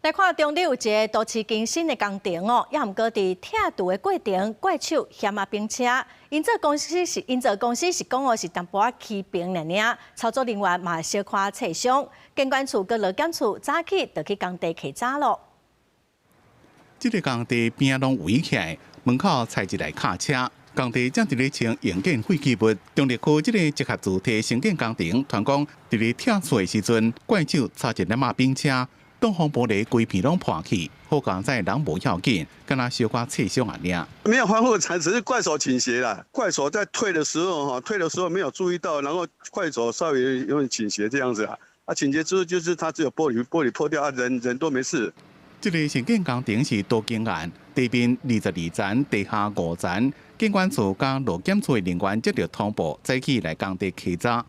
來看中壢有一个都市更新的工程哦，也毋過佇拆除的過程，怪手掀仔冰車，營造公司是講哦是淡薄仔起爿爾爾，操作人員嘛小可切傷，建管處佮勞檢處早起就去工地稽查咯。這个工地邊仔攏圍起來，門口載一台卡車，工地正佇咧清營建廢棄物。中壢區這个集合住宅興建工程，傳講佇咧拆除的時陣，怪手插一粒仔冰車，擋風玻璃規片攏破去，好佳哉人無要緊，敢若小可切傷爾爾。沒有防護傘，只是怪手傾斜啦。怪手在退的時候，哈，退的時候沒有注意到，然後怪手稍微有點傾斜這樣子啊。啊，傾斜之後就是它只有玻璃破掉，啊，人人都沒事。這个興建工程是多間案，地面22層，地下5層。建管處佮勞檢處的人員接到通報，早起來工地稽查。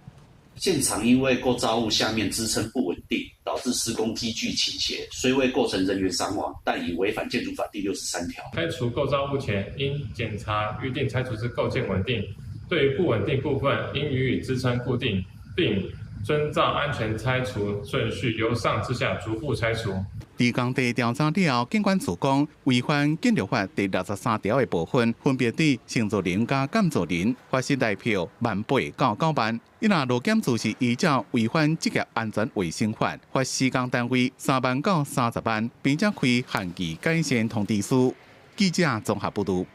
現場因為構造物下面支撐不穩定，導致施工機具傾斜，雖未構成人員傷亡，但已違反建築法第63條。拆除構造物前，應檢查預定拆除之構件穩定，對於不穩定部分，應予以支撐固定，並遵照安全拆除順序，由上至下逐步拆除。佇工地調查了後，建管處講違反建築法第63條的部分，分別對承造人佮監造人罰新台票1萬8到9萬。伊若勞檢處是依照違反職業安全衛生法，罰施工單位3萬到30萬，並且開限期改善通知書。記者綜合報導。